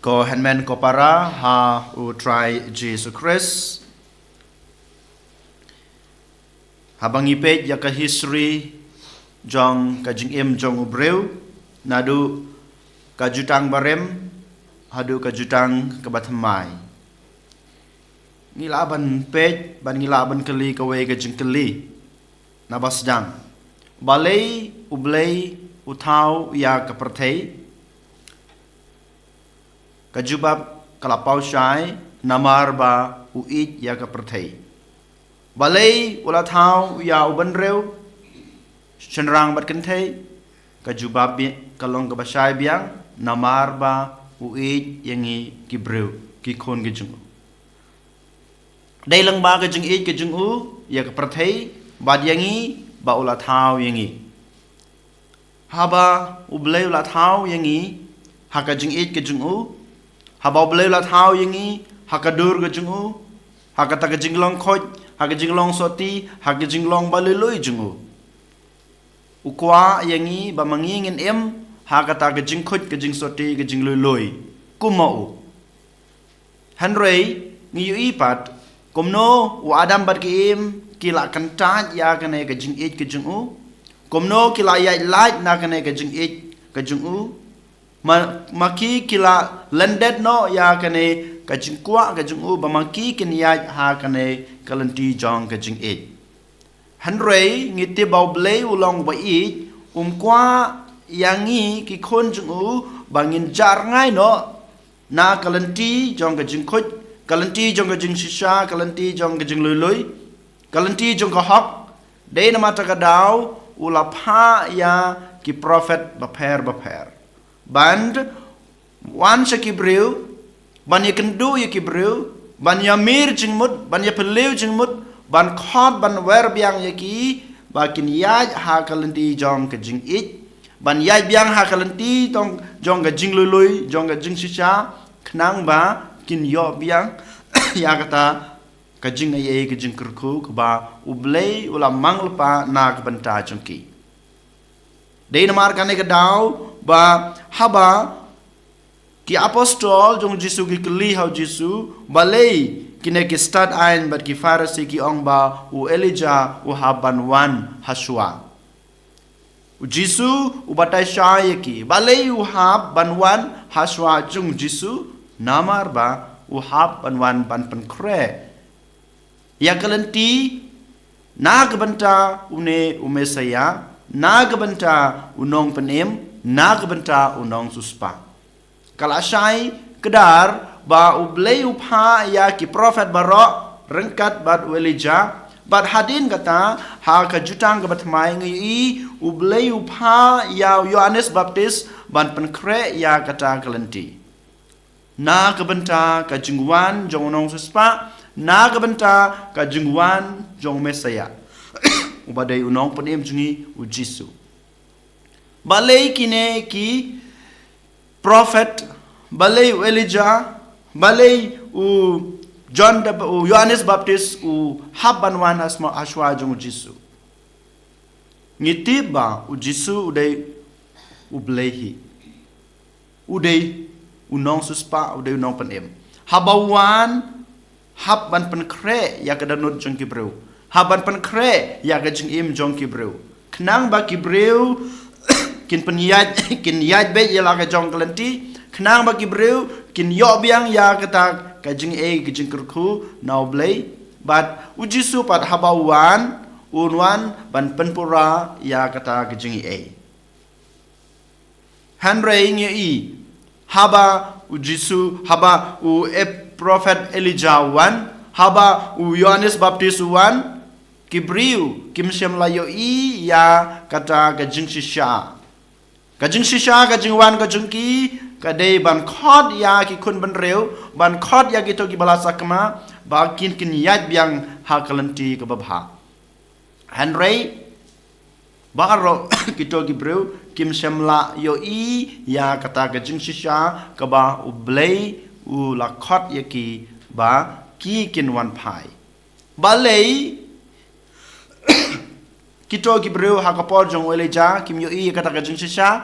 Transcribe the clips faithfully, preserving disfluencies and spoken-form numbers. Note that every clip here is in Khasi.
Ko hynmen ko para ha u Trai Jisu Khrist. Haba ngi peit ïa ka history jong ka jingim jong u briew, naduh ka jutang barim haduh ka jutang kaba thymmai, ngi lah ban peit, ban ngi lah ban kylli kawei ka jingkylli. Naba sdang, balei U Blei u thaw ïa ka pyrthei? Ka jubab ka la paw shai, namar ba u ïeit ïa ka pyrthei. Balei u la thaw ïa u bynriew, shynrang bad kynthei? Ka jubab bi-, ka long kaba shai biang, namar ba u ïeit ïa ngi ki briew, ki khun ki jong u. Dei lyngba ka jingïeit ka jong u ïa ka pyrthei bad ïa ngi, ba u la thaw ïa ngi. Haba U Blei u la thaw ïa ngi ha ka jingïeit ka jong u, haba U Blei u la thaw ïa ngi ha ka dur ka jong u, ha kata ka jinglong khuid, ha ka jinglong sotti, ha ka jinglong ba lui lui jong u, u kwah ïa ngi ba ma ngi ngin im ha kata ka jingkhuid, ka jingsotti, ka jinglui lui kum ma u. Hynrei ngi ïohi pat kumno u Adam bad ki Im ki la kyntait ïa kane ka jingïeit ka jong u, kumno ki la ïaid lait na kane ka jingïeit ka jong u. Ma, ma ki ki la lyndet noh ïa kane ka jingkwah ka jong u, ba ma ki kin ïaid ha kane ka lynti jong ka jingïeit. Hynrei ngi tip ba U Blei u long ba ïeit, um kwah ïa ngi ki khun jong u ba ngin jah rngai noh na ka lynti jong ka jingkhuid, ka lynti jong ka jingshisha, ka lynti jong ka jinglui lui, ka lynti jong ka hok. Dei namar kata ka daw u la phah ïa ki prophet bapher bapher ban wan sha ki briew, ban ïakynduh ïa ki briew, ban ïamir jingmut, ban ïapylliew jingmut, ban khot, ban wer biang ïa ki ba kin ïaid ha ka lynti jong ka jingïeit, ban ïaid biang ha ka lynti jong, jong ka jinglui lui, jong ka jingshisha, khnang ba kin ïoh biang ïa kata ka jingaiei, ka jingkyrkhu kaba U Blei u la mang lypa na ka bynta jong ki. Dei namar kane ka daw ba haba ki apostol jong U Jisu ki kylli ha U Jisu, balei kine ki stad aiñ bad ki Pharisi ki ong ba u Elijah u hap ban wan hashwa? U Jisu u batai shai ïa ki, balei u hap ban wan hashwa jong U Jisu? Namar ba u hap ban wan ban pynkhreh ïa ka lynti na ka bynta une u Messaïah, na ka bynta u Nongpynim, na ka bynta u Nongsiewspah. Ka la shai kdar ba U Blei u phah ïa ki prophet baroh ryngkat bad u Elijah, bad hadien kata ha ka jutang kaba thymmai ngi ïohi U Blei u phah ïa u Ïoannis Baptist ban pynkhreh ïa kata ka lynti. Na ka bynta ka jingwan jong u Nongsiewspah, na ka bynta ka jingwan jong u Messaïah, uba dei u Nongpynim jong ngi u Jisu. Balei kine ki prophet, balei u Elijah, balei u John the, u Ïoannis Baptist u hap ban wan hasma-, hashwa jong u Jisu? Ngi tip ba u Jisu u dei U Blei hi. U dei u Nongsiewspah, u dei u Nongpynim. Haba u wan, hap ban pynkhreh ïa ka dohnud jong ki briew, hap ban pynkhreh ïa ka jingim jong ki briew, khnang ba ki briew kin pynïaid, kin ïaid beit ïa la ka jong ka lynti, khnang ba ki briew kin ïoh biang ïa kata ka jingaiei, ka jingkyrkhu na U Blei. Bad u Jisu pat haba u wan, un wan ban pynpura ïa kata ka jingaiei. Hynrei ngi ïohi, haba u Jisu, haba u e-, prophet Elijah u wan, haba u Ïoannis Baptist u wan, ki briew kim shym la ïohi ïa kata ka jingshisha. Ka jingshisha, ka jingwan ka jong ki ka dei ban khot ïa ki khun bynriew, ban khot ïa kito ki ba la sakma, ba kin, kin ïaid biang ha ka lynti kaba bha. Hynrei baroh kito ki briew kim shym la ïohi ïa kata ka jingshisha kaba U Blei u la khot ïa ki ba ki kin wan phai. Balei kito ki briew ha ka por jong u Elijah kim ïohi ïa kata ka jingshisha?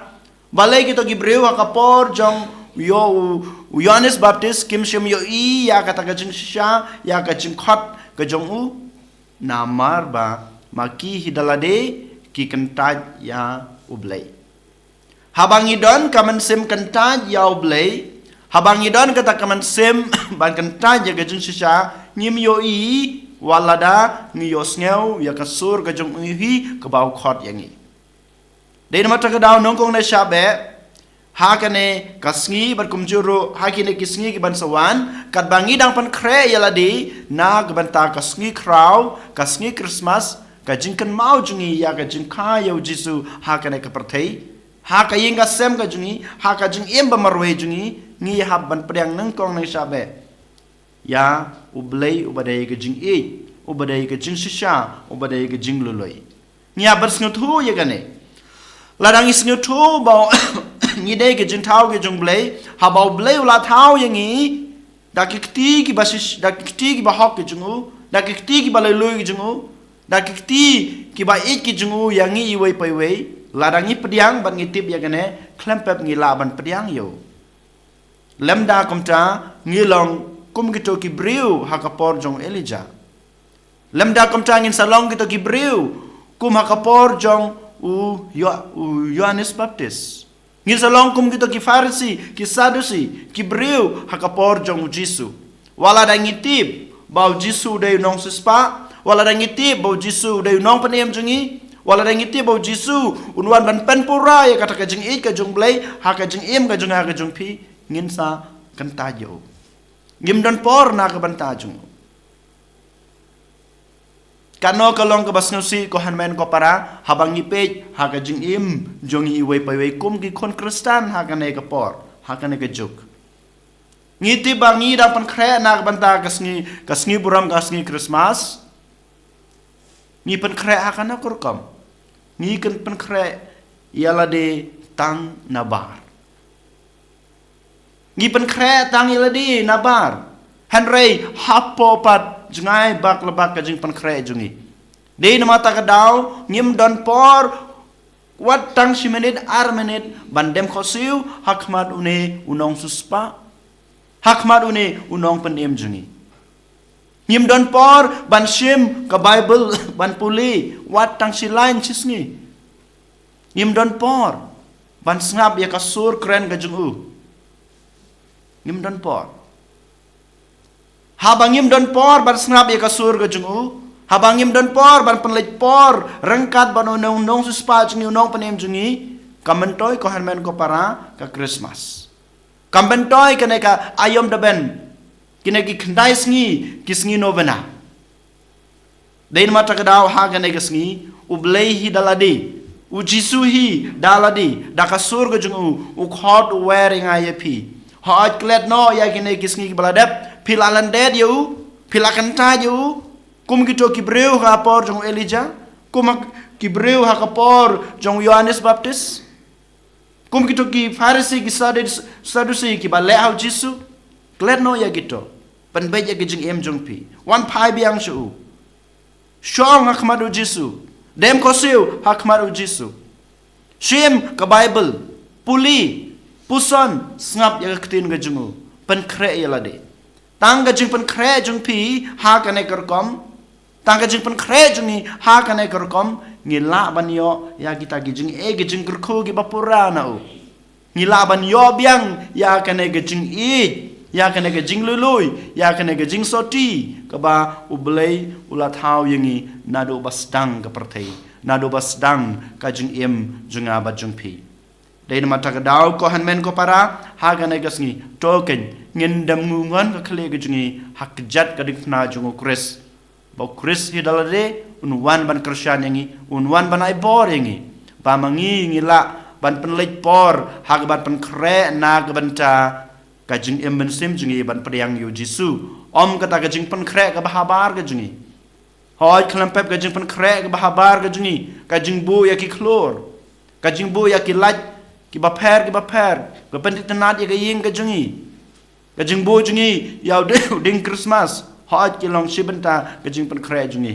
Balei kito ki briew ha ka por jong ïoh u, u Ïoannis Baptist, kim shym ïohi ïa kata ka jingshisha, ïa ka jingkhot ka jong u, namar ba ma ki hi da lade ki kyntait ïa U Blei. Haba ngi don ka mynsiem kyntait ïa U Blei, haba ngi don kata ka mynsiem ban kyntait ïa ka jingshisha, ngim ïohi wat lada ngi ïohsngew ïa ka sur ka jong u hi kaba u khot ïa ngi. Dei namar kata ka daw nyngkong ne shah beh, ha kane ka sngi bad kumjuh ruh ha kine ki sngi ki ban sa wan, katba ngi dang pynkhreh ïa lade na ka bynta ka sngi Khraw, ka sngi Christmas, ka jingkynmaw jong ngi ïa ka jingkha ïa U Jisu ha kane ka pyrthei, ha ka ïing ka sem ka jong ngi, ha ka jingim ba marwei jong ngi, ngi hap ban pdiang nyngkong ne shah beh ïa U Blei uba dei ka jingïeit, uba dei ka jingshisha, uba dei ka jingluloi. Ngi hap ban sngewthuh ïa kane. Lada ngi sngewthuh ba ngi dei ka jingthaw ka jong U Blei, haba U Blei u la thaw ïa ngi da ki kti kiba shish, da ki kti kiba hok ka jong u, da ki kti kiba luloi ka jong u, da ki kti kiba ïeit ka jong u ïa ngi iwei pa iwei, lada ngi pdiang bad ngi tip ïa kane, khlem pep ngi lah ban pdiang ïa u. Lymda kumta ngi long kum kito ki briew ha ka por jong u Elijah. Lymda kumta ngin sa long kito ki briew kum ha ka por jong u Ïo-, u Ïoannis Baptist. Ngin sa long kum kito ki Pharisi, ki Sadusi, ki briew ha ka por jong u Jisu. Wat lada ngi tip ba u Jisu u dei u nongsiewspah, wat lada ngi tip ba u Jisu u dei u nongpynim jong ngi, wat lada ngi tip ba u Jisu un wan ban pynpura ïa kata ka jingïeit ka jong U Blei ha ka jingim ka jong nga ka jong phi, ngin sa kyntait ïa u. Ngim don por na ka bynta jong u. Kano ka long kaba sngewsih, ko hynmen ko para, haba ngi peit ha ka jingim jong ngi iwei pa iwei kum ki khun Khristan ha kane ka por, ha kane ka juk. Ngi tip ba ngi dang pynkhreh na ka bynta ka sngi, ka sngi burom, ka sngi Christmas. Ngi pynkhreh ha kano ka rukom? Ngi kyn pynkhreh ïa lade tang nabar. Ngi pynkhreh tang ïa lade nabar. Hynrei hapoh pat jngai bak la bak ka jingpynkhreh jong ngi. Dei namar kata ka daw ngim don por wat tang shi minit ar minit ban dem khohsiew ha khmat une u nongsiewspah, ha khmat une u nongpynim jong ngi. Ngim don por ban shim ka Baibl ban pule wat tang shi lain shi sngi. Ngim don por ban sngap ïa ka sur kren ka jong u. Ngim don por. Haba ngim don por ban sngap ïa ka sur ka jong u, haba ngim don por ban pynleit por ryngkat bad u nong, nongsiewspah jong ngi, u nongpynim jong ngi, ka myntoi, ko hynmen ko para, ka Christmas. Ka myntoi kane ka aïom da ben, kine ki khyndai sngi ki sngi novena. Dei namar kata ka daw ha kane ka sngi U Blei hi da lade, u Jisu hi da lade, da ka sur ka jong u u khot, u wer ïa nga ïa phi. Hooid, klet noh ïa kine ki sngi kiba la dep, phi la lyndet ïa u, phi la kyntait ïa u, kum kito ki briew ha ka por jong u Elijah, kum ha ki briew ha ka por jong u Ïoannis Baptist, kum kito ki Pharisi, ki Sadus-, Sadusi kiba leh ha u Jisu. Klet noh ïa kito. Pynbeit ïa ka jingim jong phi. Wan phai biang sha u. Shong ha khmat u Jisu. Dem khohsiew ha khmat u Jisu. Shim ka Baibl. Pule. Puson. Sngap ïa ka ktien ka jong u. Pynkhreh ïa lade. Tang ka jingpynkhreh jong phi ha kane ka rukom, tang ka jingpynkhreh jong ngi ha kane ka rukom, ngi lah ban ïoh ïa kita ki jingeh, ki jingkyrkhu kiba pura na u. Ngi lah ban ïoh biang ïa kane ka jingïeit, ïa kane ka jinglului, ïa kane ka jingsotti kaba U Blei u la thaw ïa ngi naduh ba sdang ka pyrthei, naduh ba sdang ka jingim jong nga bad jong phi. Dei namar kata ka daw, ko hynmen ko para, ha kane ka sngi, to kein, ngin dem ngun ka khlieh ka jong ngi ha kjat ka diengphna jong u Khrist. Ba u Khrist hi da lade un wan ban kyrshan ïa ngi, un wan ban ai bor ïa ngi. Ba ma ngi ngi lah ban pynleit por ha kaba pynkhreh na ka bynta ka jingim mynsiem jong ngi ban pdiang ïa u Jisu. Ym kata ka jingpynkhreh kaba habar ka jong ngi. Hooid, khlem pep ka jingpynkhreh kaba habar ka jong ngi, ka jingbuh ïa ki khlur, ka jingbuh ïa ki lait kiba pher kiba pher, ka pynthikna ïa ka ïing ka jong ngi, ka jingbuh jong ngi ïa u dieng, u dieng Christmas. Hooid, ki long shi bynta ka jingpynkhreh jong ngi.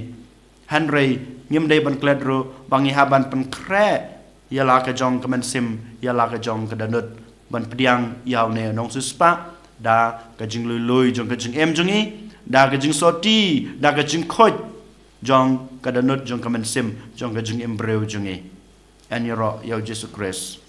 Hynrei ngim dei ban klet ruh ba ngi hap ban pynkhreh ïa la ka jong ka mynsiem, ïa la ka jong ka dohnud. ban pdiang ïa une u nongsiewspah da ka jingluilui jong ka jingim jong ngi, da ka jingsotti, da ka jingkhuid jong ka dohnud jong ka mynsiem jong ka jingim briew jong ngi. Yn ïaroh ïa u Jisu Khrist.